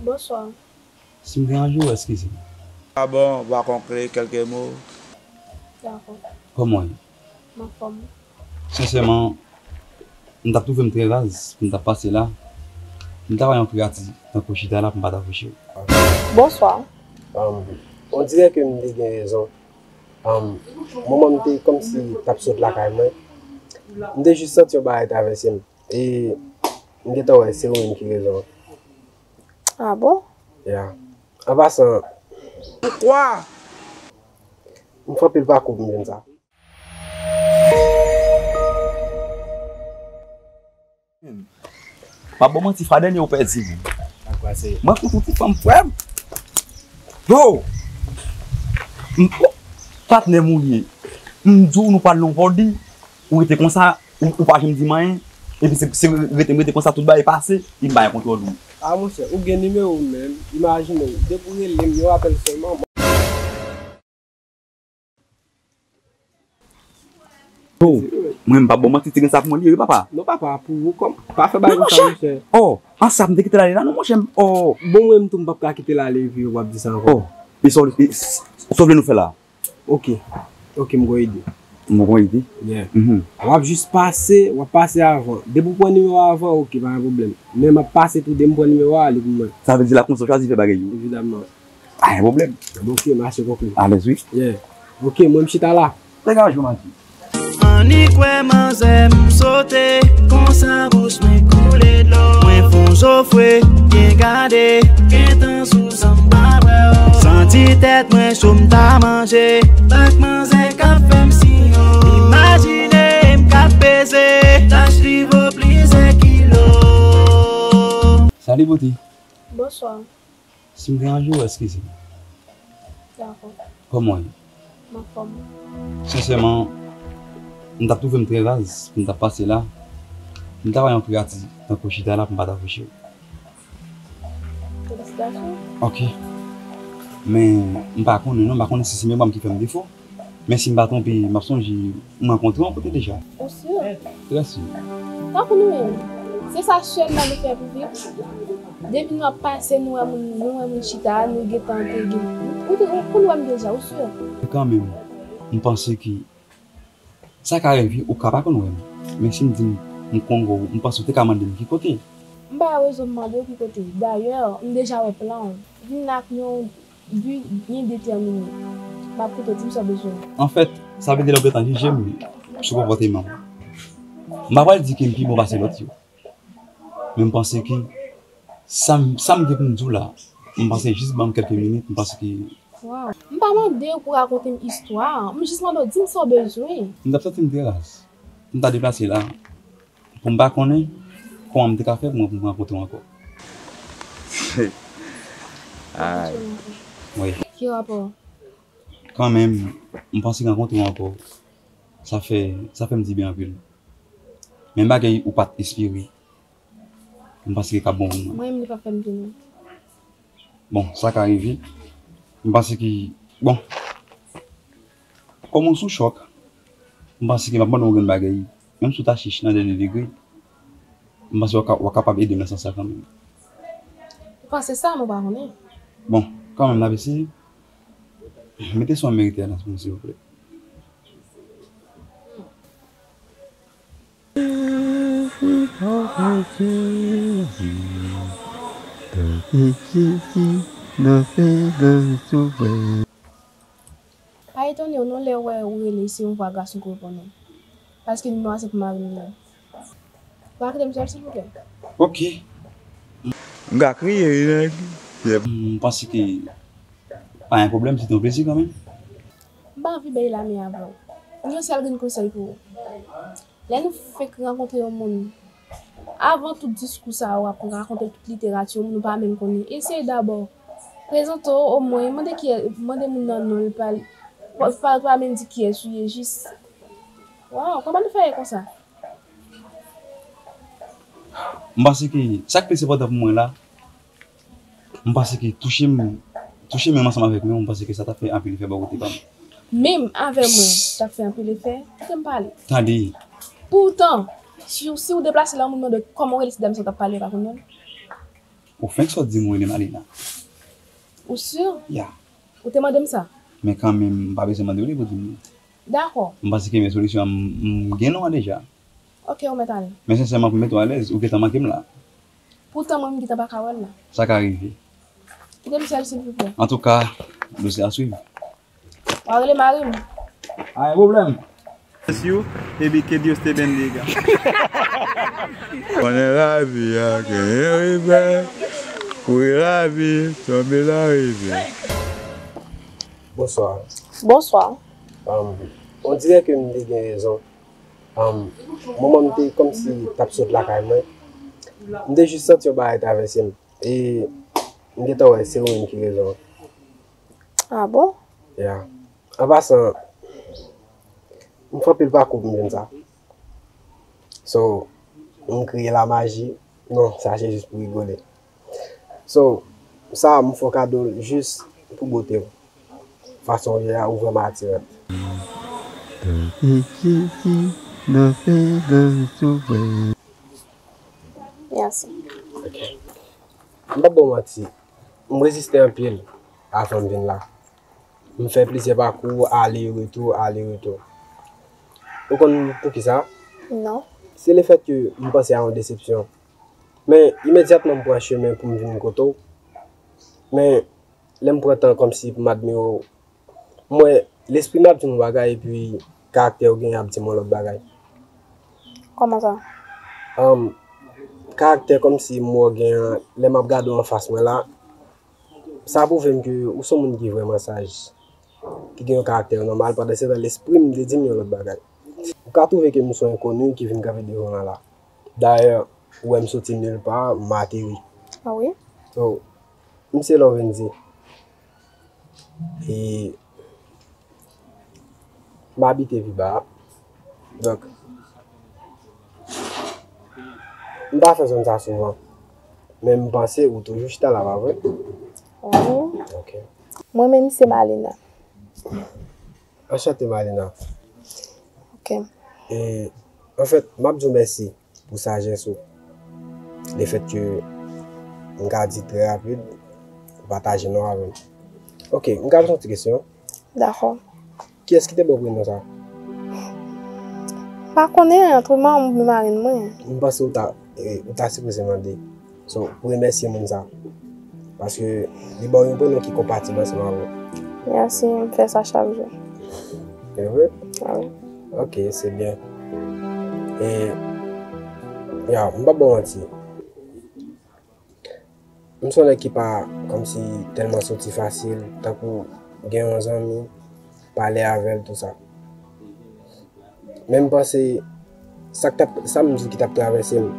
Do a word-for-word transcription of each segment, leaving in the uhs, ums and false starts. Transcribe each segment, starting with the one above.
Bonswa. Si m deranje w, eskize m. Ah bon, va conclure quelques mots. Dakò. Kòman w ye? M anfòm. Sensèman, m t ap twouve m trè raz pou m t ap pase la. M ta wè yon kreyati tankou w chita la pou m pa ta fouche w. Bonswa. Um, on dirè ke m te gen rezon. Um, moman m te kòmsi t ap sot lakay mwen, m te jis santi yon bagay travèse m. E m gentan wè se ou menm ki rezon an. Ah bon? Ya. An pasan, poukwa? M fè anpil pakou pou m jwenn sa. M ap ba w manti, fwa dènye ou pèdi. Mwen fout yon ti fanm frè m. Yo! M, patnè m ou ye. M di w nou pral nan yon pòdi, ou rete konsa, ou, ou pa janm di m anyen. Epi se, se rete m rete konsa tout bagay pase, epi m pa gen kontwòl ou. Ah, monchè, ou gen nimewo m menm, imajine w, depi w rele m, yon apèl sèlman. Oh, mwen m pa bon manti, ti gen sa pou mwen li ye, wi papa. Non, papa, pou ou kòm, pa fè bagay konsa, monchè. Oh, an sa m te kite l ale la, non, monchè. Oh. Bon, mwen m tou m p ap ka kite l ale, epi w ap di sa ankò. Oh, e sa w, e, s-, sa w vle nou fè la? Ok. Ok, m gon ide. M gon ide? Yeah. Mhm. W ap jis pase, w ap pase avan. Depi w pran nimewo a avan, ok, pa gen pwoblèm. Men m ap pase tou, depi m pran nimewo a, li pou mwen. Sa vle di la konsa w chwazi fè bagay yo? Evidamman. Pa gen pwoblèm. Ok, mache konkli. Alèz, wi. Yeah. Ok, mwen m chita la. Degaje w, Maki. Annik wè manzè m sote, konsa bouch mwen koule dlo. Mwen fon zo fre, byen gade, gentan sou san m pa wè w. Santi tèt mwen cho m ta manje, bak manzè k ap fè m siyo. Imajine m k ap peze, tach li vo plizyè kilo. Salut beauté. Bonswa. Si m deranje w, eskize m. Dakò. Kòman w ye? M anfòm. Sensèman, m t ap twouve m trè raz pou m t ap pase la. M ta wè yon kreyati tankou w chita la pou m pa ta fouche w. Felisitasyon. Ok. Men, m pa konnen non, m pa konnen si se memwa m ki fè m defo. Men si m pa twonpe, m ap sonje m rankontre w yon kote deja. Ou si? Trè si. Tankou nou menm, se sa sèlman nou fè pou viv. Depi nou ap pase, nou wè moun, nou wè moun chita, nou gentan te gen. Ou te, ou konn wè m deja, ou si? Kanmenm, m panse ke sa ka rive, ou ka pa konn wè m. Men si m di m, m konn wè w, m panse w te ka mande m ki kote. M pa gen rezon m mande w ki kote. Dayè, m deja wè plan w. Vin la ak yon bi byen detèmine. M ap koute w, di m sa w bezwen. Anfèt, sa vle di lè w gentan jije m sou konpòteman m. M pa pral di ke m pi bon pase lòt yo. Men m panse ke sa m, sa m gen pou m di w la, m panse jis ban m kèlke minit, m panse ke... Waw. M pa mande w pou rakonte m istwa an, m jis mande w di m sa w bezwen. M t ap santi m trè raz. M ta deplase la. Pou m pa konnen kòman m te ka fè pou mwen, pou m rankontre w ankò. Ay. Wi. Ki rapò? Kanmenm, m panse rankontre w ankò, sa fè, sa fè m dibyen anpil. Men bagay ou pa t espere, m panse ke k ap bon pou mwen. Mwen menm, li pa fè m pye non. Bon, sa ka rive. M panse ke, bon, kòm ou sou chòk, m panse ke m ap mande w yon grenn bagay. Menm si w ta chich nan dènye degre, m panse w ka, w kapab ede m nan sans sa kanmenm. Ou panse sa, mwen pa konnen. Bon, kanmenm, n ap eseye. Mete son an merite a nan pou mwen, silvouplè. Pa etone w non lè w wè ou rele, se yon vwa gason ki reponn ou. Paske nimewo a se pou mari m li ye. Ou ka kite m sèl, silvouplè? Ok. M ka kriye, wi, nèg. M panse ke pa gen pwoblèm, se te yon plezi kanmenm. M pa anvi bay lame avè w. M gen yon sèl grenn konsèy pou ou. Lè nou fenk rankontre yon moun, avan tout diskou sa a, w ap rakonte tout literati yon moun ou pa menm konnen, eseye dabò prezante w omwen, mande kiyès, mande moun nan non l, pa, pa, pa menm di kiyès ou ye, jis, waw, kòman nou fè ye konsa? M panse ke sa k pi enpòtan pou mwen la, m panse ke touche m, touche men m ansanm avèk men w, m panse ke sa t ap fè anpil efè bò kote pa m. Menm avè mwen, t ap fè anpil efè. Kite m pale. Tande. Poutan, si, si w deplase la, yon moun mande w kòman w rele ti dam sa w t ap pale, w pa konn non l. Ou fenk sot di m ou rele Malena. Ou si? Ya. Ou te mande m sa? Men kanmenm, m pa bezwen mande w li pou di m li. Dakò. M panse ke men solisyon an, m, m gen non an deja. Ok, ou mèt ale. Men sensèman, pou mete w alèz, ou gentan manke m la. Poutan mwen, m gentan pa ka wè l la. Sa ka rive. Kite m sèl, silvouplè. Antouka, dosye a swiv. W a rele mari m. Pa gen pwoblèm. Epi que Dios te bendiga. Konnen lavi a genyen revè, kouri lavi, tonbe larivyè. Bonswa. Bonswa. Um, on dirè ke m te gen rezon. Um, moman m te kòmsi t ap sot lakay mwen, m te jis santi yon bagay travèse m. E m gentan wè se ou menm ki rezon an. Ah bon? Ya. An pasan, m fè anpil pakou pou m jwenn sa. So, m kriye lamaji. Non, sa se jis pou rigole. So, sa a, m fè w kado l jis pou bote w. Fason w ye a, ou vrèman atiran. Mèsi. Ok. M p ap ba w manti, m reziste anpil avan m vin la. M fè plizyè pakou, ale retou, ale retou. Ou konn poukisa? Non. Se lefèt ke m panse a yon desepsyon. Men, imedyatman m pran chemen pou m vin kote w. Men, lè m pran tan kòmsi pou m admire w, m wè lespri m ap di m yon bagay epi karaktè w genyen ap di m yon lòt bagay. Kòman sa? Um, karaktè kòmsi m wè w genyen an, lè m ap gade w anfas mwen la, sa pwouve m ke ou se yon moun ki vrèman saj, ki gen yon karaktè nòmal, pandan se tan lespri m te di m yon lòt bagay. Ou ka twouve ke m se yon enkoni ki vin kanpe devan w la. Dayè, ou wè m soti nil pa, m ateri. Ah wi? So, m se lè w vin di. E m abite pi ba. Donk, m pa fè zòn sa souvan. Men m panse ou toujou chita la, pa vre? Oh. Ok. Mwen menm se Malena. Anchante, Malena. Ok. E, anfèt, m ap di w mèsi pou sajès ou. Lefèt ke m ka di trè rapid, ou pataje non avè m. Ok, m ka poze yon ti kesyon? Dakò. Kiyès ki te ba w prenon sa? M pa konnen, antreman, ou mari mwen. M panse ou ta, e, ou ta sipoze mande. So, ou remèsye moun sa. Paske li ba w yon prenon ki konpatib ansanm avè w. Mèsi, m fè sa chak jou. Se vre? Ah wi. Ok, se byen. E, ya, m p ap ba w manti. M se yon nèg ki pa kòmsi tèlman soti fasil, tankou gen yon zanmi, pale avè l, tou sa. Men m panse, sa k t ap, sa m di ki t ap travèse m,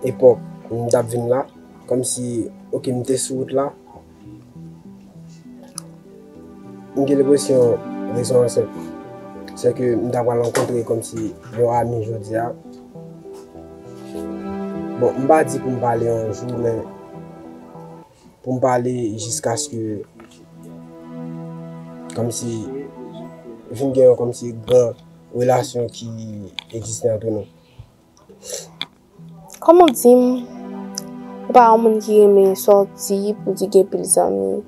epòk m t ap vin la, kòmsi, ok, m te sou wout la, m gen lenpresyon rezon an senp. Se ke m ta pral rankontre kòmsi yon ami jodi a. Bon, m pa di pou m pale yon jou, men pou m pale jiskaske kòmsi vin gen yon kòmsi gran relasyon ki egziste ant nou. Kòm ou di m, ou pa yon moun ki renmen sòti pou di gen pil zanmi.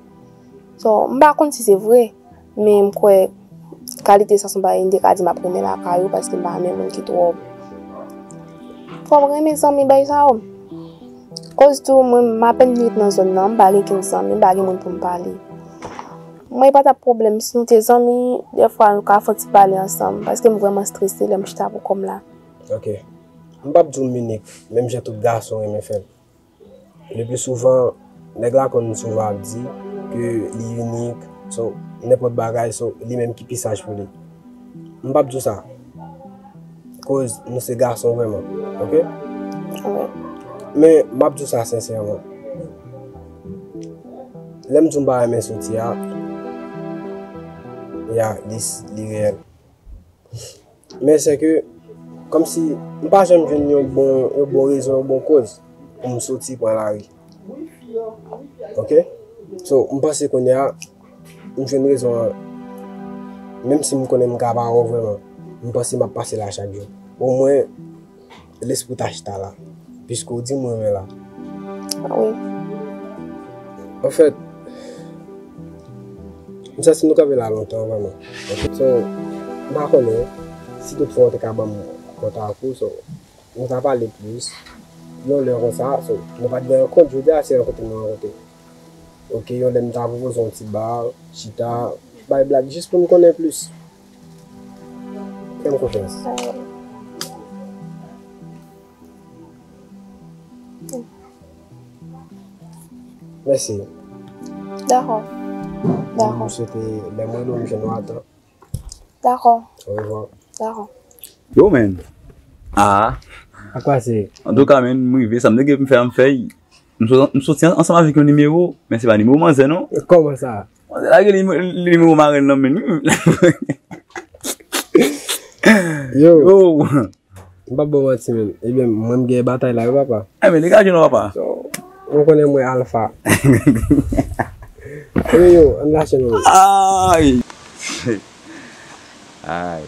So, m pa konn si se vre, men m kwè kalite sa se yon bagay m te ka di m ap renmen lakay ou paske m pa renmen moun ki twòp, twòp renmen zanmi bay sa yo. Koz tou, mwen, m apèn vin ret nan zòn nan, m pa gen kenn zanmi, m pa gen moun pou m pale. Mwen, e pa t ap pwoblèm si nou te zanmi, dèfwa nou ka fè yon ti pale ansanm, paske m vrèman strese lè m chita pou kò m la. Ok. M p ap di w m inik, menm jan tout gason renmen fè l. Le pli souvan, nèg la konn souvan ap di ke li inik, so, nenpòt bagay, so, li menm ki pi saj pou li. M p ap di w sa. Koz nou se gason vrèman, ok? Wi. Men, m ap di w sa sensèman. Lè m di w m pa renmen soti a, ya, li, li reyèl. Men se ke, kòmsi, m pa janm jwenn yon bon, yon bon rezon, yon bon koz pou m soti pran lari. Ok? So, m panse kounye a, m jwenn rezon an. Menm si m konnen m ka pa wè w vrèman, m panse m ap pase la chak jou. Omwen, lespri w ta chita la. Piske w di m renmen la. Wi. Anfèt, m santi nou kanpe la lontan, vrèman. Anfèt, so, m pa konnen si toutfwa w te ka ban m kontak ou, so, nou ta pale plis. Yon lè konsa, so, nou pa t gen rankont, jodi a se rankontre nou rankontre. Ok, yon lè m ta pwopoze yon ti ba, chita, bay blag, jis pou m konnen plis. Fè m konfyans. Mèsi. Dakò. Dakò. M swete lè m rele w, m jwenn ou a tan. Dakò. Orevwa. Dakò. Yo, men. Ah. Ak pase? Antouka, men, m rive, sa m te gen pou m fè, m fè. M so- m soti an- ansanm avèk yon nimewo, men se pa nimewo manzè, non. Kòman sa? Manzè lage nimewo, nimewo marenn nan, men. Yo. Yo. M p ap ba w manti, menm. Ebyen, mwen, m gen batay la, wi, papa. Eh, men, degaje non, papa. So, mwen konnen mwen alfa. Ebyen, yo, ann lage non. Ay! Ay!